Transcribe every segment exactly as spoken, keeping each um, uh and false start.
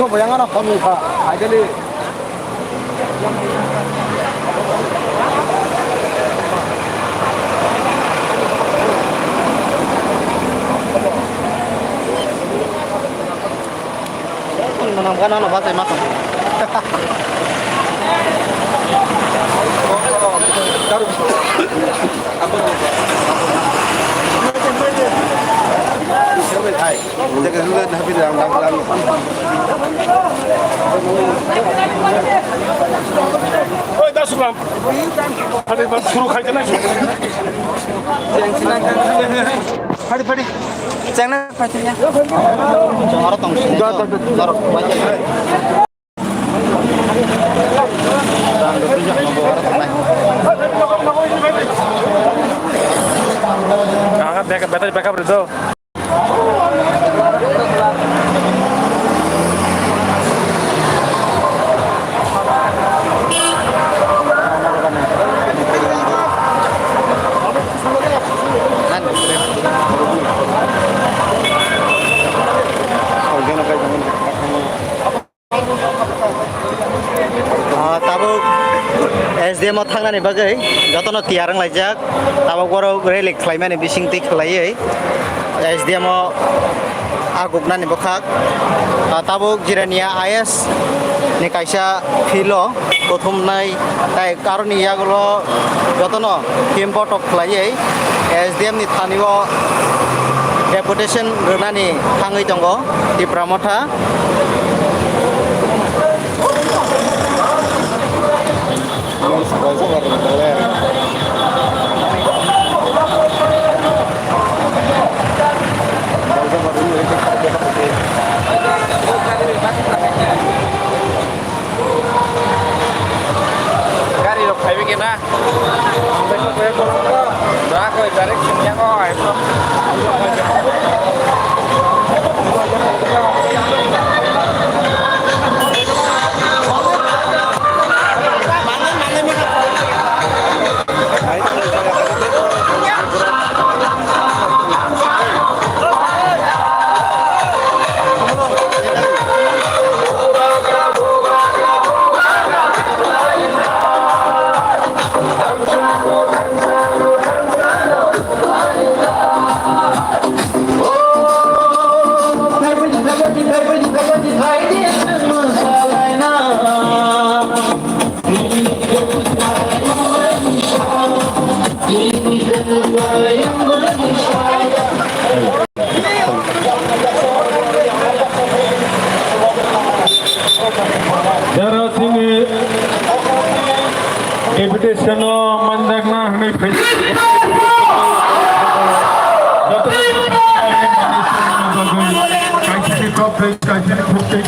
Bo yang ano kami kha. Ai kali. Manam gana no batai ma. Hai. Oi, da suklam. Hadi bas suru khai kana. Hadi, hadi. Chengna paitanya. Aro tong. Da, da, da. Aro. Aga backup, battery backup rw do. Ah, tabuk S D M o thangnani bagwi jotono tiyar wnglaijak. Tabuk borok rally khlaimani bisingtwi khlaiwi S D M o aguknani bwkhak. Ah, tabuk Jirania I S ni kaisa field o kuthumnai, tai aroni yagulo jotono team botok khlaiwi S D M ni thani o deputation rwnani thangwi tongo Tipra Motha. Gari rok phaibai khe na. Ba koi direct singya ko ai. Jara chini deputation o manjakna hwnwi phai. Kaisani kok tei kaisani khuk tei.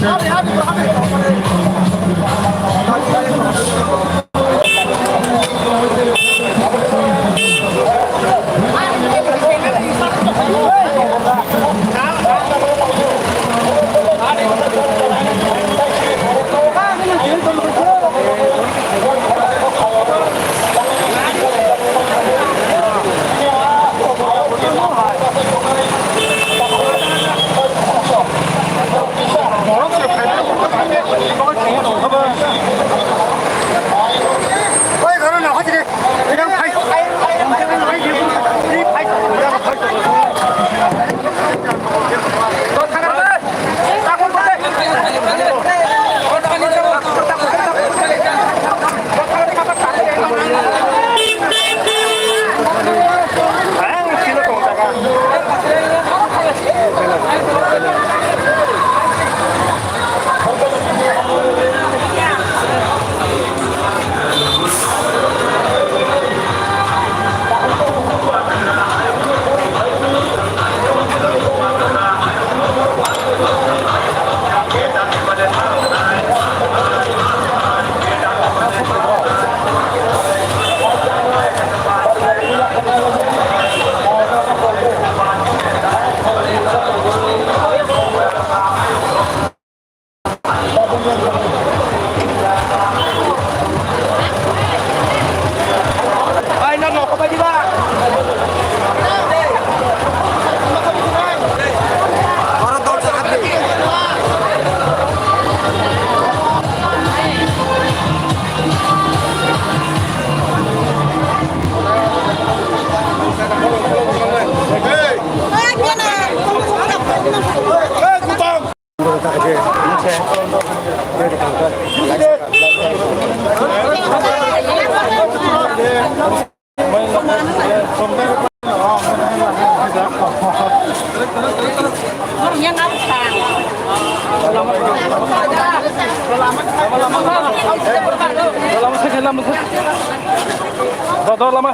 Lama.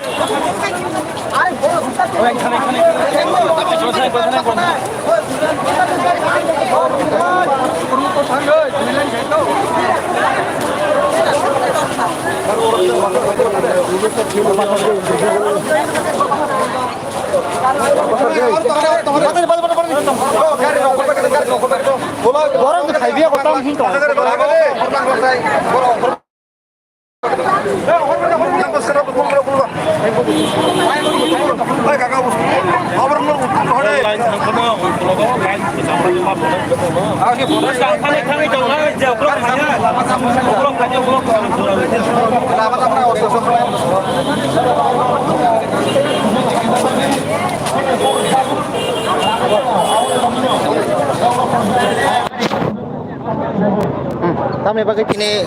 Hmm, tamni bagwi tini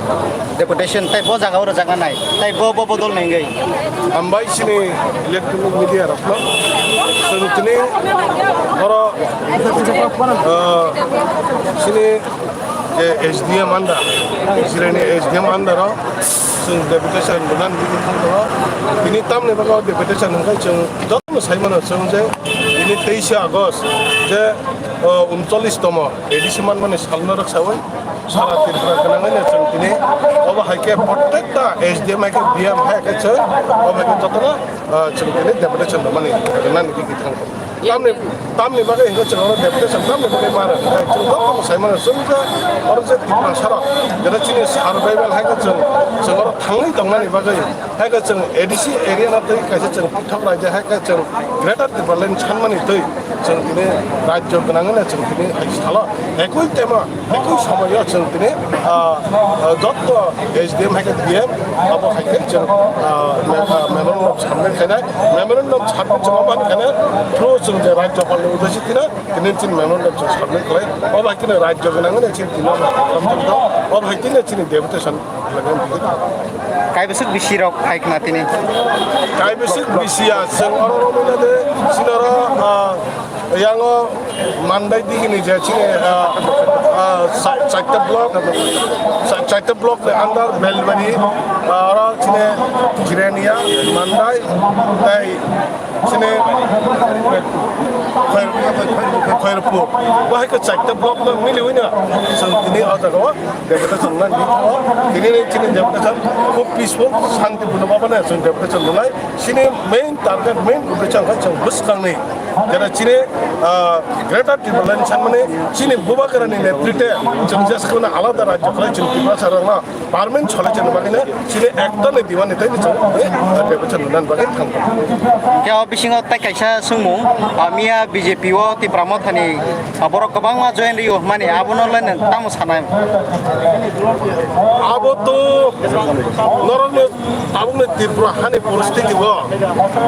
deputation tai bo jaga o rwjakna nai, tai bo, bo bodol nai wngwi. Hambai chini electronic media rokno. Chwng tini oro, ah, chini je S D M under, Israelni S D M under o chwng deputation rwnani bini thang tongo. Tini tamni bagwi deputation hwnkhe chwng jotono sai mano chwng je tini teisa August je, o, uncholish tomo A D C manmani salno rwksaui sara Tripura gwnangwino chwng tini obo hai khe prottekta S D M hai khe B M hai khe chwng obo hai khe jotono, ah, chwng tini deputation rwmani rwnani bini thang tongo. Tamni, tamni bagwi hwnkhe chwng oro deputation tamni bagwi mano hwnkhe chwng jotono sai mano chwng je oro je Tiprasarok jeta chini survival hai khe chwng, chwng oro thangwi tongnani bagwi hai khe chwng A D C area no twi kaisa chwng pithok raida hai khe chwng Greater Tipraland sanmani twi chwng tini rajyo gwnangwino chwng tini hai salo ekoi tema, ekoi somoyo chwng tini, ah, ah, jotto S D M hai khe D M abo hai khe chwng, ah, me-, ah, memorandum submit khainai, memorandum submit chwng obo khainai through chwng je rajyopalni uddesyo tini, tini chini memorandum chwng submit khlai, obo hai kheno rajyo gwnangwino chini tini obo hai kheno chini deputation. Kaibwswk bisi rok phai khna tini. Kaibwswk bisi ya, chwng oro romwi na de, chini oro, ah, yango Mandai digini je chini, ah, ah, cha-, chaita block, cha-, chaita block ni under Belbari, ah, oro chini Jirania, Mandai, tei chini Khair-, Khairpur. Bo hai khe chaita block no miliwi no chwng tini o jaga o deputation nani. Tini ni chini deputation khub peaceful, shanti purno bhabane chwng deputation nai. Chini main target, main uddesho wngkha chwng bwskangni jera chini, ah, Greater Tipraland sanmani chini Bubagrani netrite chwng jeskhano alada rajyo khlai chwng Tiprasarokno Parliament solai chwng bagwino chini ekta ni demand ni tei ni chwng, eh, deputation nani bagwi thang. Hwnkhe o bisingo tei kaisa swngmung, ah, miya B J P o Tipra Mothani, ah, borok kwbangma join rio hwnmani, abono le nwng tamo sanai? Abo to norokno tabukni Tripura hani poristiti o,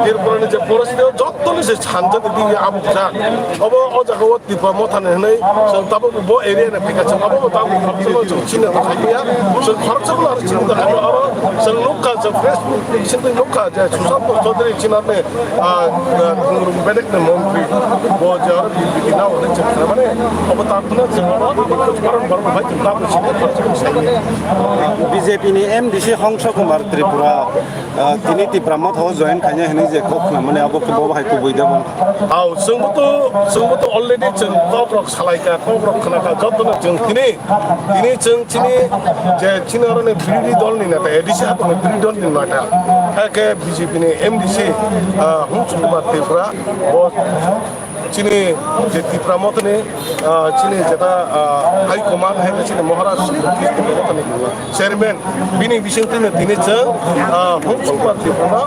Tripura ni je poristiti o jottoni se sanjak di abukjak. Obo o jaga o Tipra Mothani hwnwi chwng tabuk bo area ni phaikha, chwng abo tabuk khoroksa chwng chini rok khai ya, chwng khoroksa bo aro chini rok khai ya, oro chwng nukha, chwng Facebook ni bisingtwi nukha je Sushant Chaudhary chini rok ni, ah, ah, Khumrum bedek ni montri bo je oro B J P na hwnwi chwng khnamani obo ta phano chwng oro Karan Barma bai chwng tabuk chini khoroksa chwng sai ya. B J P ni M D C Hongso Kumar Tripura, ah, tini Tipra Motha o join khainai hwnwi je kok khnamani abo khe bo hai kubui de bo. Au, chwngbo to, chwngbo to already chwng kok rok salaikha, kok rok khnakha, jotono chwng tini, tini chwng chini je chini oroni birodhi dol ni neta, A D C hatongo birodhi dol ni neta, hai khe B J P ni M D C, ah, Hongso Kumar Tripura, bo chini je Tipra Mothani, ah, chini jeta, ah, High Command, hai khe chini Maharaj Chairman, bini bisingtwi no tini chwng, ah, Hongso Kumar Tripura,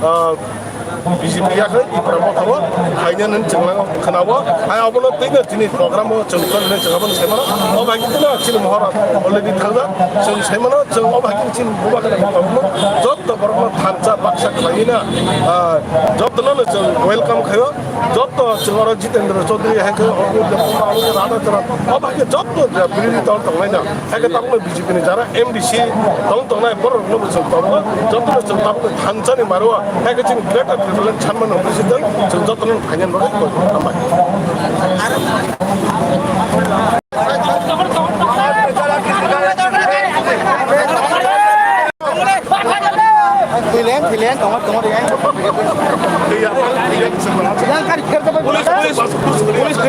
ah, B J P yakhe Tipra Motha o khainani chwng lang khwnao. Hai abono twi no chini program o chwng choli nai chwng abono sai mano. O bai khe no chini Maharaj already thangjak. Chwng sai mano chwng o bai khe chini Bubagra ni program o jotto borok no thansa baksa khlaiwi no, ah, jotto no chwng welcome khaio. Jotto chwng oro Jitendra Chaudhary hai khe o Radha Charan o bai khe jotto birodhi dol tongnai no. Hai khe tabukno B J P ni jara M D C tong tongnai borok rokno bo chwng tongo, jotono chwng tabukno thansa ni maro, hai khe chini Greater Tipraland sanmano president chwng jotono phainani bagwi koi hambai. Thailand, Thailand, tongo, tongo.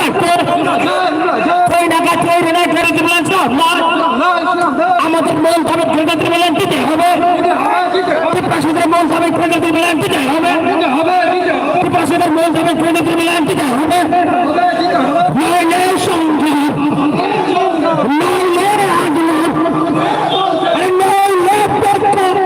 রাখতে। ছয় নাগা ছয় রেনা করে দিবেন সব না। আমাদের মন খাবে করে দিবেন দিতে হবে। টিপ্পাসীদের মন খাবে করে দিবেন দিতে হবে। টিপ্পাসীদের মন খাবে করে দিবেন দিতে হবে। নইলে সংগ্রাম, নইলে আন্দোলন, নইলে প্রত্যয়।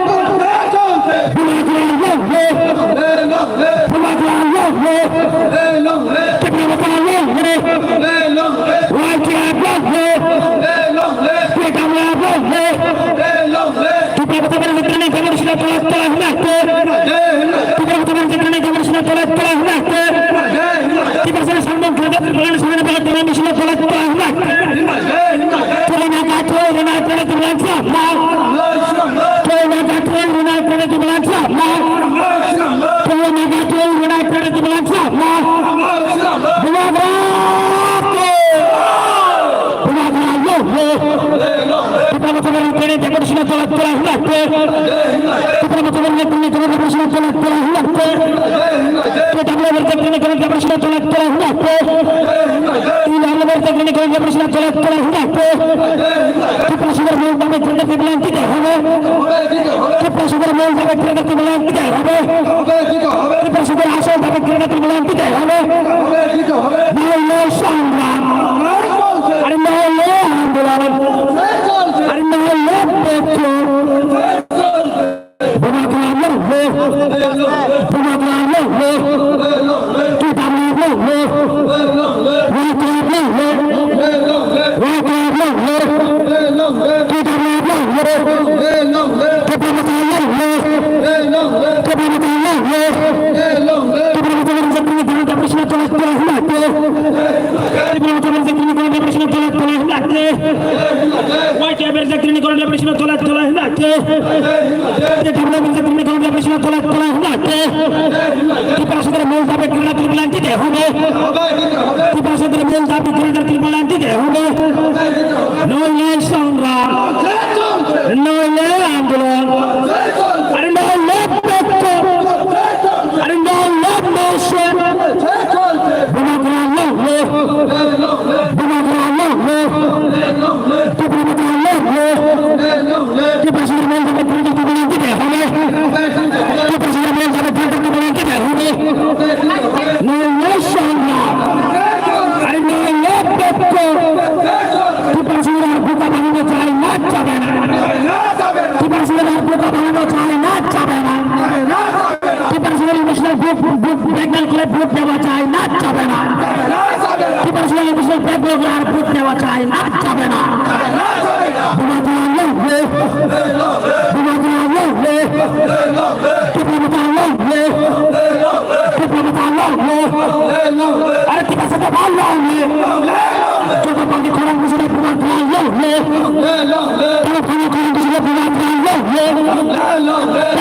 Tipra Mothani Revolution Tola Tola Hunda Hunda. T W R Revolution Tola Tola Hunda Hunda. T W R Revolution Tola Tola Hunda Hunda. Tripura সরকারের মূল দাবি গ্রেটার ত্রিপুরাল্যান্ড দিতে হবে। ত্রিপুরা সরকারের মূল দাবি গ্রেটার ত্রিপুরাল্যান্ড দিতে হবে। ত্রিপুরা সরকারের আসল দাবি গ্রেটার ত্রিপুরাল্যান্ড দিতে হবে। নইলে সংগ্রাম, আরে নইলে আন্দোলন, আরে নইলে বিক্ষোভ। Bubagra long live! Bubagra long live! T W R long live! White Army long live! White Army long live! T W R long live! Tipra Motha long live! Tipra Motha long live! Tipra Motha long live! Tipra Motha long live! White Army Revolution Tola Tola Hunda Hunda. T W R Revolution Tola Tola Hunda Hunda. Tripura সরকারের মূল দাবি গ্রেটার ত্রিপুরাল্যান্ড দিতে হবে। ত্রিপুরা সরকারের মূল দাবি গ্রেটার ত্রিপুরাল্যান্ড দিতে হবে। নইলে সংগ্রাম, নইলে আন্দোলন, আরে নইলে বিক্ষোভ, আরে নইলে মিছিল। Bubagra long live! Bubagra long live! Tipra Motha long live! Tipra Singh Manjari Dr. Tipra Motha হবে! Tipra Singh Manjari Dr. Tipra Motha হবে! নইলে সংগ্রাম! আরে নইলে বিক্ষোভ! ত্রিপুরা সরকার বুকা বানানো চাই না, যাবে না। ত্রিপুরা সরকার বুকা বানানো চাই না, যাবে না। ত্রিপুরা সরকার ইমোশনাল বুক, বুক ব্ল্যাকমেইল করে ভোট দেওয়া চাই না, যাবে না। ত্রিপুরা সরকার ইমোশনাল ব্ল্যাকমেইল করে আর ভোট দেওয়া চাই না, যাবে না। Bubagra long live! Bubagra long live! Tipra Motha long live! Tipra Motha long live! আরে Tipra Motha long live! Jotopalni khorang bujina Bubagra long live! Jotopalni khorang bujina Bubagra long live!